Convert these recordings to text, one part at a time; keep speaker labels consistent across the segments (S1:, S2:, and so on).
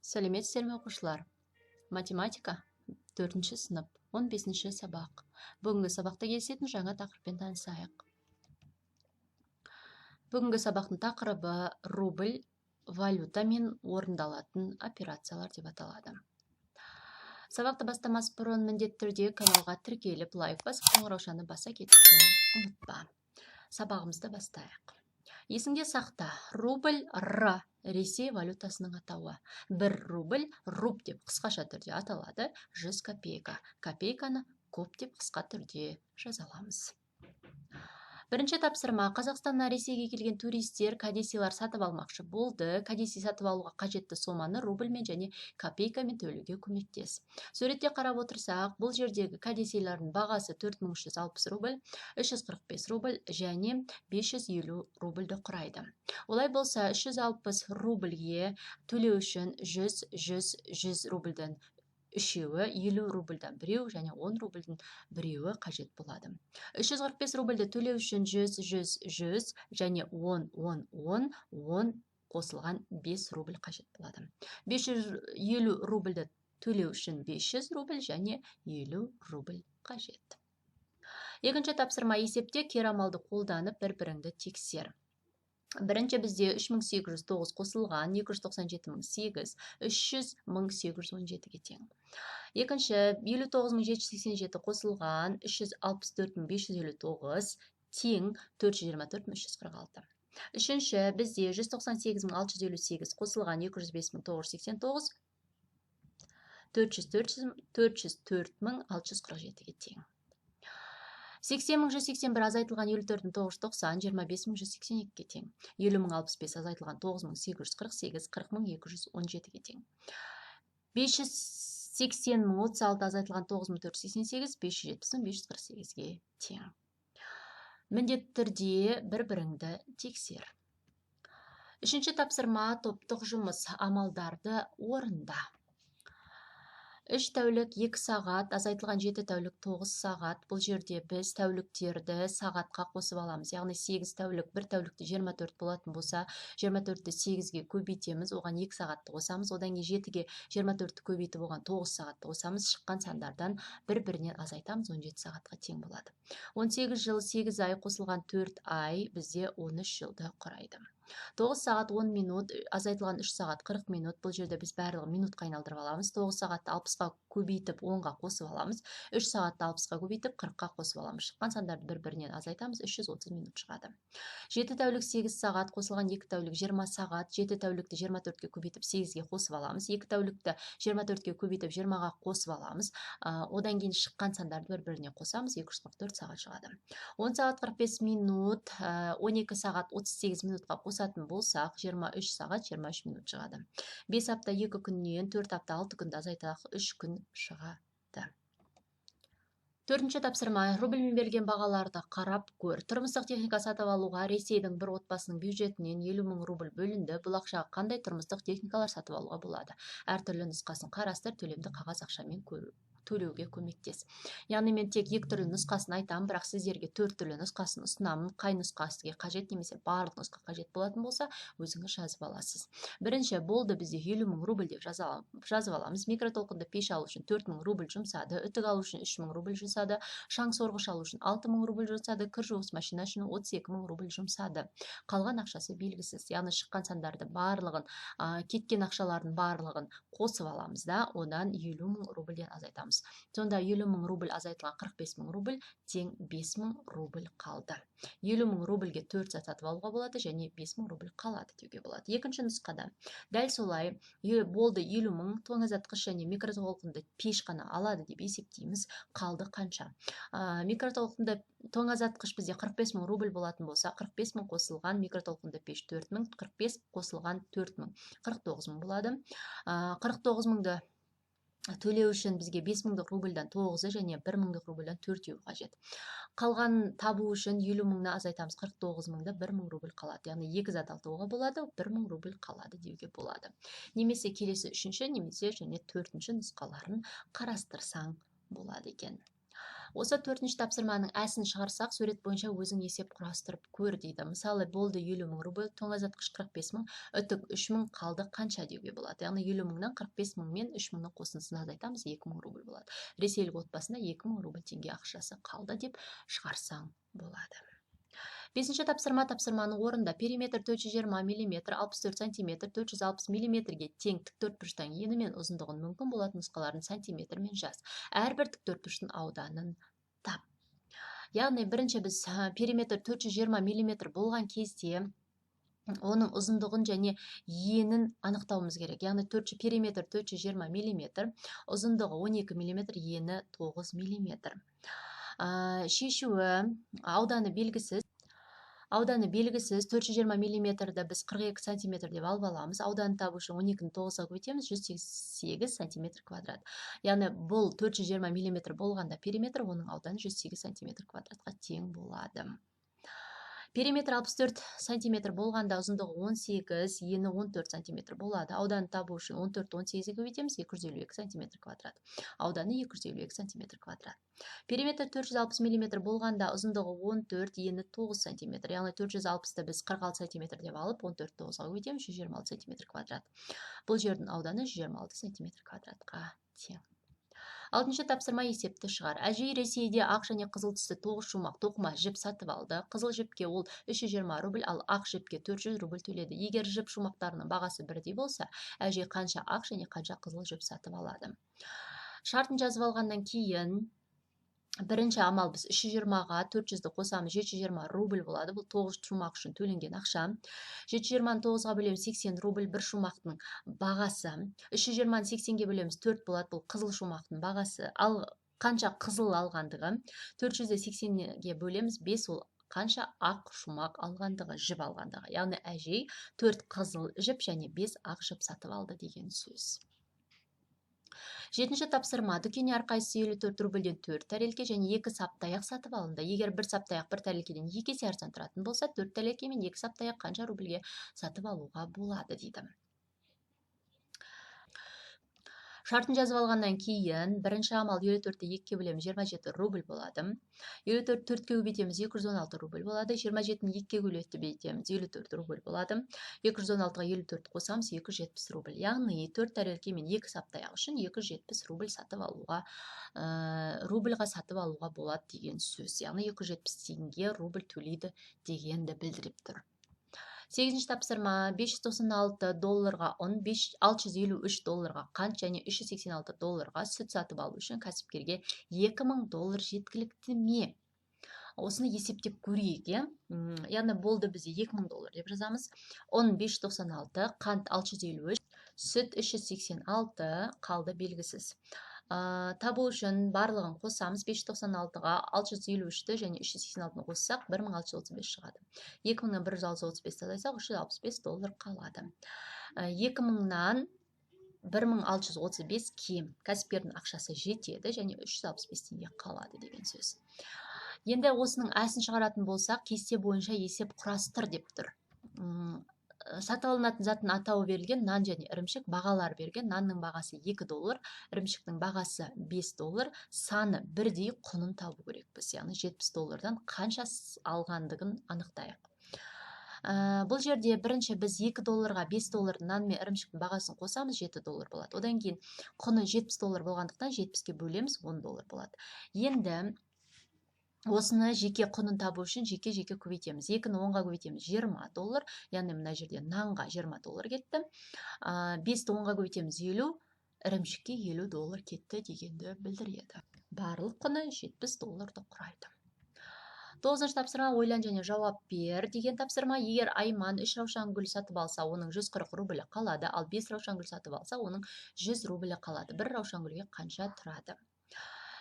S1: Сәлеметсіздер ме, оқушылар? Математика, 4 сынып, 15 сабақ. Бүгінгі сабақта кездесетін жаңа тақырыппен танысайық. Бүгінгі сабақтың тақырыбы рубль валютамен орындалатын операциялар деп аталады. Сабақты бастамас бұрын міндетті түрде каналға тіркеліп, лайк басып, қоңыраушаны баса кетуді ұмытпа. Сабағымызды бастайық. Есіңде сақта, рубль Р Ресей валютасының атауы. 1 рубль руб деп қысқаша түрде аталады, 100 копейка. Копейканы коп деп қысқа түрде жаза аламыз. Бірінші тапсырма. Қазақстаннан Ресейге келген туристер кәдесыйлар сатып алмақшы болды. Кәдесый сатып алуға қажетті соманы рубльмен және копейкамен төлеуге көмектес. Суретте қарап отырсақ, бұл жердегі кәдесыйлардың бағасы 4360 рубль, 345 рубль және 550 рубльді құрайды. Олай болса, 360 рубльге төлеу үшін 100, 100, 100 рубльден үшеуі, 50 рубльдан біреу және 10 рубльдің біреуі қажет болады. 345 рубльді төлеу үшін 100, 100, 100 және 10, 10, 10, 10 қосылған 5 рубль қажет болады. 550 рубльді төлеу үшін 500 рубль және 50 рубль қажет. Екінші тапсырма. Есепте керамалды қолданып бір-біріңді тексер. Бірінші бізде 3809 қосылған 297008 300817-ге тең. Екінші 59787 қосылған 364559 тең 424346. Үшінші бізде 198658 қосылған 205989 404647-ге тең. 80181 азайтылған 54990 25182-ге тең. 50065 азайтылған 9848 40217-ге тең. 580036 азайтылған 9488 570548-ге тең. Міндетті түрде бір-біріңді тексер. Үшінші тапсырма. Топтық жұмыс. Амалдарды орында. 3 тәулік 2 сағат азайтылған 7 тәулік 9 сағат. Бұл жерде біз тәуліктерді сағатқа қосып аламыз. Яғни 8 тәулік, 1 тәулікте 24 болатын болса, 24-ті 8-ге көбейтеміз, оған 2 сағатты қосамыз. Одан кейін 7-ге 24-ті көбейтіп, оған 9 сағатты қосамыз. Шыққан сандардан бір-бірінен азайтамыз, 17 сағатқа тең болады. 18 жыл 8 ай қосылған 4 ай бізде 13 жылды құрайды. 9 сағат 10 минут азайтылған 3 сағат 40 минут. Бұл жерде біз барлығын минутқа айналдырып аламыз. 9 сағатты 60-қа көбейтіп 10-ға қосып аламыз. 3 сағатты 60-қа көбейтіп 40-қа қосып аламыз. Шыққан сандарды бір-бірінен азайтамыз, 330 минут шығады. 7 тәулік 8 сағат қосылған 2 тәулік 20 сағат. 7 тәулікті 24-ке көбейтіп 8-ге қосып аламыз. 2 тәулікті 24-ке көбейтіп 20-ға қосып аламыз. Одан кейін шыққан сандарды бір-біріне қосамыз, 244 сағат шығады. 10 сағат 45 минут, 12 сағат 38 минутқа қосатын болсақ, 23 сағат 23 минут шығады. 5 апта 2 күннен 4 апта 6 күнді азайтсақ 3 күн шығады. Төртінші тапсырма. Рубльмен берілген бағаларды қарап көр. Тұрмыстық техника сатып алуға Ресейдің бір отбасының бюджетінен 50 000 рубль бөлінді. Бұл ақшаға қандай тұрмыстық техникалар сатып алуға болады? Әртүрлі нұсқасын қарастыр, төлемді қағаз ақшамен төлеуге көмектес. Яғни мен тек 2 түрлі нұсқасын айтамын, бірақ сіздерге 4 түрлі нұсқасын ұсынамын. Қай нұсқа сізге қажет немесе барлық нұсқа қажет болатын болса, өзіңіз жазып аласыз. Бірінші болды бізде 50 000 рубль деп жазып аламыз. Микротолқынды пеш алу үшін 4000 рубль жұмсады, үтік алу үшін 3000 рубль жұмсады, шаң сорғыш алу үшін 6000 рубль жұмсады, кір жуғыш машина үшін 32000 рубль жұмсады. Қалған ақшасы белгісіз. Яғни шыққан сандарды барлығын, кеткен ақшалардың барлығын қосып аламыз да, одан 50 000 рубльден азайтамыз. Сонда 50 000 рубль азайтылған 45 000 рубль тең 5000 рубль қалды. 50 000 рубльге 4 зат сатып алуға болады және 5000 рубль қалады деуге болады. Екінші нұсқада дәл солай болды 50 000 тоңазытқыш және микротолқынды пеш қана алады деп есептейміз. Қалды қанша? Микротолқынды тоңазытқыш бізде 45 000 рубль болатын болса, 45 000 қосылған микротолқынды пеш 4000, 45 қосылған 4000, 49 000 болады. 49 000-ды төлеу үшін бізге 5000-дық рубльдан 9-ы және 1000-дық рубльдан 4-еуі қажет. Қалғанын табу үшін 50 000-ны азайтамыз, 49 000-да 1000 рубль қалады. Яғни 2 зат алуға болады, 1000 рубль қалады деуге болады. Немесе келесі үшінші, немесе және төртінші нұсқаларын қарастырсаң болады екен. Осы төртінші тапсырманың әсін шығарсақ, сурет бойынша өзің есеп құрастырып көр дейді. Мысалы, болды 50 мың рубль, тоңазытқыш 45 мың, үтік 3 мың, қалды қанша деуге болады. Яғни 50 мыңнан 45 мың мен 3 мыңның қосындысын азайтамыз, 2 мың рубль болады. Ресейлік отбасында 2 мың рубль теңге ақшасы қалды деп шығарсаң болады. Бесінші тапсырма, тапсырманы орында. Периметр 420 мм, 64 см, 460 мм-ге тең тіктөртбұрыштың ені мен ұзындығын мүмкін болатын нұсқаларын сантиметрмен жаз. Әрбір тіктөртбұрыштың ауданын тап. Яғни бірінші біз периметр 420 мм болған кезде оның ұзындығын және енін анықтауымыз керек. Яғни периметр 420 мм, ұзындығы 12 мм, ені 9 мм. Шешуі, ауданы белгісіз. Ауданы белгісіз, 420 мм-ді біз 42 см деп алып аламыз. Ауданы табу үшін 12-ні 9-ға көбейтеміз, 108 см квадрат. Яғни бұл 420 мм болғанда периметр, оның ауданы 108 см квадратқа тең болады. Периметр 64 см болғанда ұзындығы 18, ені 14 см болады. Ауданы табу үшін 14 18-ге көбейтеміз, 252 см квадрат. Ауданы 252 см квадрат. Периметр 460 мм болғанда ұзындығы 14, ені 9 см. Яғни 460-ты біз 46 см деп алып, 14 9-ға көбейтеміз, 126 см квадрат. Бұл жердің ауданы 126 см квадратқа тең. Алтыншы тапсырма, есепті шығар. Әжей Ресейде ақ және қызыл түсті 9 шумақ тоқыма жіп сатып алды. Қызыл жіпке ол 320 рубль, ал ақ жіпке 400 рубль төледі. Егер жіп шумақтарының бағасы бірдей болса, әжей қанша ақ және қанша қызыл жіп сатып алады? Шартын жазып алғаннан кейін бірінші амал біз 320-ға 400-ді қосамыз, 720 рубль болады. Бұл 9 шумақ үшін төленген ақша. 720-ны 9-ға бөлеміз, 80 рубль бір шумақтың бағасы. 320-ны 80-ге бөлеміз, 4 болады. Бұл қызыл шумақтың бағасы. Ал қанша қызыл алғандығы? 400-ді 80-ге бөлеміз, 5, ол қанша ақ шумақ алғандығы, жіп алғандығы. Яғни әжей 4 қызыл жіп және 5 ақ жіп сатып алды деген сөз. Жетінші тапсырма. Дүкенде әрқайсысы 54 рубльден 4 тәрелке және 2 сап таяқ сатып алынды. Егер бір сап таяқ бір тәрелкеден 2 есе арзан тұратын болса, 4 тәрелке мен 2 сап таяқ қанша рубльге сатып алуға болады дейді. Шартын жазып алғаннан кейін бірінші амал 54-ті 2-ге бөлеміз, 27 рубль болады. 54 4-ке көбейтеміз, 216 рубль болады. 27-ні 2-ге көбейтеміз, 54 рубль болады. 216-ға 54 қосамыз, 270 рубль. Яғни 4 тәрелке мен 2 сап таяқ үшін 270 рубль сатып алуға, рубльға сатып алуға болады деген сөз. Яғни 270 теңге рубль төлейді дегенді білдіріп тұр. Сегізінші тапсырма. 596 долларға ұн, 653 долларға қант және 386 долларға сүт сатып алу үшін кәсіпкерге 2000 доллар жеткілікті ме? Осыны есептеп көрейік, иә? Яғни болды бізде 2000 доллар деп жазамыз. Ұн 596, қант 653, сүт 386, қалды белгісіз. Табу үшін барлығын қосамыз. 596-ға 653-ті және 386-ны қоссақ, 1635 шығады. 2000-нан 1635 азайтсақ, 365 доллар қалады. 2000-нан 1635 кем. Кәсіпкердің ақшасы жетеді және 365 теңге қалады деген сөз. Енді осының әсін шығаратын болсақ, кесте бойынша есеп құрастыр деп тұр. Сатып алынатын заттың атауы берілген, нан және ірімшік, бағалары берілген. Нанның бағасы 2 доллар, ірімшіктің бағасы 5 доллар, саны бірдей, құнын табу керекпіз. Яғни 70 доллардан қанша алғандығын анықтайық. Бұл жерде бірінші біз 2 долларға 5 доллар нан мен ірімшіктің бағасын қосамыз, 7 доллар болады. Одан кейін құны 70 доллар болғандықтан 70-ке бөлеміз, 10 доллар болады. Енді осыны жеке құнын табу үшін жеке-жеке көбейтеміз. 2-ні 10-ға көбейтеміз, 20 доллар. Яғни мына жерде нанға 20 доллар кетті. 5-ті 10-ға көбейтеміз, 50, ірімшікке 50 доллар кетті дегенді білдіреді. Барлық құны 70 долларды құрайды. Тоғызыншы тапсырма, ойлан және жауап бер деген тапсырма. Егер Айман 3 раушан гүл сатып алса, оның 140 рублі қалады, ал 5 раушан гүл сатып алса, оның 100 рублі қалады. Бір раушан гүлге қанша тұрады?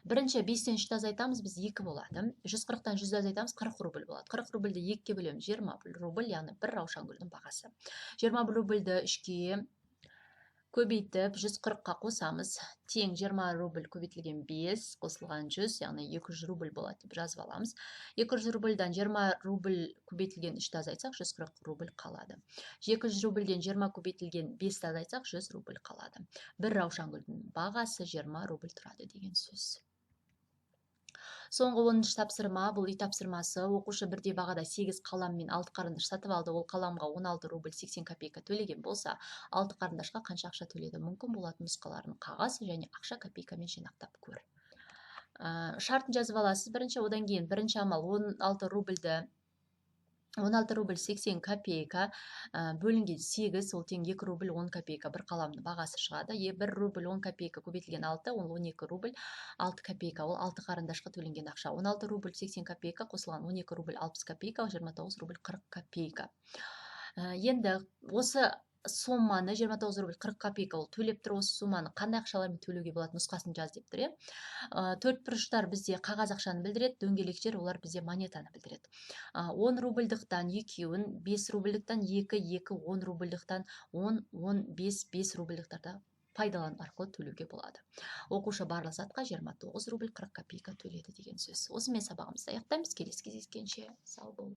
S1: Бірінші 5-тен 3-ті азайтамыз, біз 2 болады. 140-тан 100-ді азайтамыз, 40 рубль болады. 40 рубльді 2-ге бөлеміз, 20 рубль, яғни бір раушан гүлдің бағасы. 20 рубльді 3-ге көбейтіп 140-қа қосамыз. Тең 20 рубль көбейтілген 5 қосылған 100, яғни 200 рубль болады деп жазып аламыз. 200 рубльдан 20 рубль көбейтілген 3-ті азайтсақ, 140 рубль қалады. 200 рубльден 20 көбейтілген 5-ті азайтсақ, 100 рубль қалады. Бір раушан гүлдің бағасы 20 рубль тұрады деген сөз. Соңғы 10-шы тапсырма, бұл үй тапсырмасы. Оқушы бірдей бағада 8 қалам мен 6 қарындаш сатып алды. Ол қаламға 16 рубль 80 копейка төлеген болса, 6 қарындашқа қанша ақша төледі? Мүмкін болатын нұсқаларын қағаз және ақша копейкамен жинақтап көр. Шартын жазып аласыз бірінші, одан кейін бірінші амал 16 рубльді 16 рубль 80 копейка бөлінген 8, ол тең 2 рубль 10 копейка, бір қаламның бағасы шығады. 1 рубль 10 копейка көбейтілген 6, ол 12 рубль 6 копейка, ол 6 қарындашқа төленген ақша. 16 рубль 80 копейка қосылған 12 рубль 60 копейка, 29 рубль 40 копейка. Енді осы соманы 29 рубль 40 копейка ол төлеп тұр, осы соманы қандай ақшалармен төлеуге болады, нұсқасын жаз деп тұр, иә. Төрт бұрыштар бізде қағаз ақшаны білдіреді, дөңгелектер олар бізде монетаны білдіреді. 10 рубльдықтан екеуін, 5 рубльдықтан 2, 2, 10 рубльдықтан 10, 10, 5, 5 рубльдықтарда пайдалану арқылы төлеуге болады. Оқушы барлық затқа 29 рубль 40 копейка төледі деген сөз. Осымен сабағымызды аяқтаймыз. Келесі кездескенше сау бол.